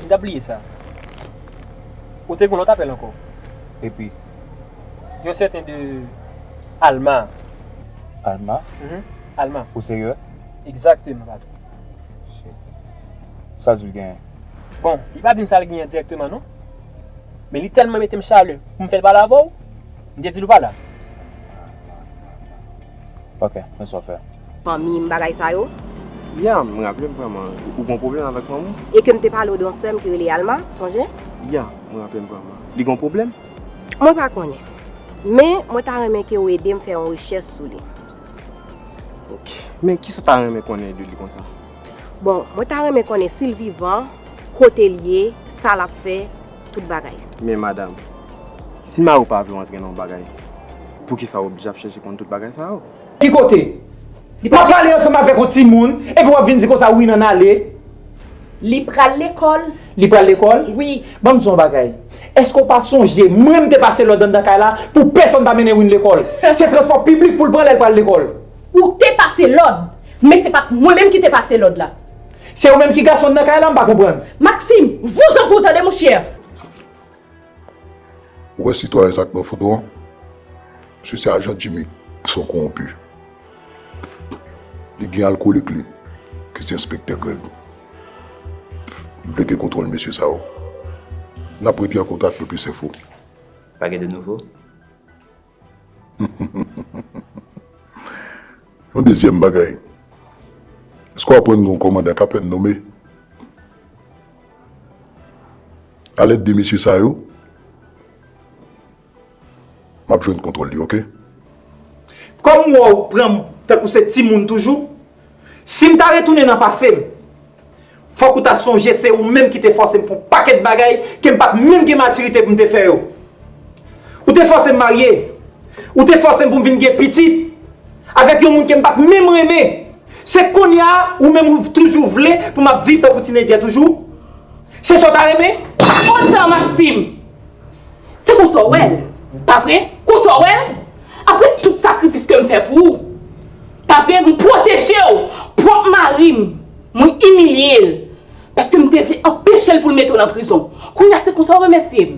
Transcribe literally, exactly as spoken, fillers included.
M t ap bliye sa. Ou te gen lòt apèl ankò. Epi? Yon sèten de Alma. Alma? Mhm. Alma. Ou serye? Egzakteman, patwon. Shit. Sa l di l genyen? Bon, li pa di m sa l genyen dirèkteman, non. Men li tèlman mete m chalè pou m fè l pale avè w, m te di l ou pa la. Ok, men sa w fè. Fanmi m, bagay sa yo. Ya, m raple m vrèman. Ou gon pwoblèm avèk fanmi w? E ke m te pale w de yon sè m ki rele Alma, sonje? Ya, m raple m vrèman. Li gon pwoblèm? Mwen pa konnen. Men, mwen ta renmen ke w ede m fè yon rechèch sou li. Ok. Men kisa w ta renmen konnen de li konsa? Bon, mwen ta renmen konnen si l vivan, kote l ye, sa l ap fè, tout bagay. Men madanm, si mari w pa vle w antre nan yon bagay, poukisa w oblije ap chèche konn tout bagay sa yo? Ki kote? Li pral... W ap pale ansanm avèk yon timoun, epi w ap vin di konsa wi nan ale. Li pral lekòl. Li pral lekòl? Wi. Ban m di w yon bagay. Èske w pa sonje, mwen m te pase lòd anndan kay la pou pèsonn pa mennen Win lekòl? Se transpò piblik pou l pran lè l pral lekòl. Ou te pase lòd, men se pa t mwen menm ki te pase lòd la. Se ou menm ki gason anndan kay la, m pa konprann. Maxime, vouzan pou w tande, monchè. Ou wè sitwayen sa k nan foto an? Misye se ajan Jimmy, se yon kowonpi. Li gen alkolik li, ki se enspektè Greg. M vle gen kontwòl mesye sa yo. N ap rete an kontak pou plis enfo. Pa gen de nouvo? Yon dezyèm bagay. Èske w aprann gen yon kòmandan k apèn nome? Alèd de mesye sa yo, m ap jwenn kontwòl li, oke? Kòm m wè w pran m tankou se timoun toujou, si m ta retounen nan pase m, fòk ou ta sonje se ou menm ki te fòse m fè yon pakèt bagay ke m pa t menm gen matirite pou m te fè yo. Ou te fòse m marye. Ou te fòse m pou m vin gen pitit avèk yon moun ke m pa t menm renmen. Se kounye a, ou menm ou toujou vle pou m ap viv tankou tinedjè toujou? Se sa w ta renmen? Otan, Maxime! Se konsa w wè l, pa vre? Konsa w wè l? Apre tout sakrifis ke m fè pou ou, pa vre? M pwoteje w, pwòp mari m, mwen imilye l, paske m te vle anpeche l pou l mete w nan prizon. Kounye a, se konsa w remèsye m?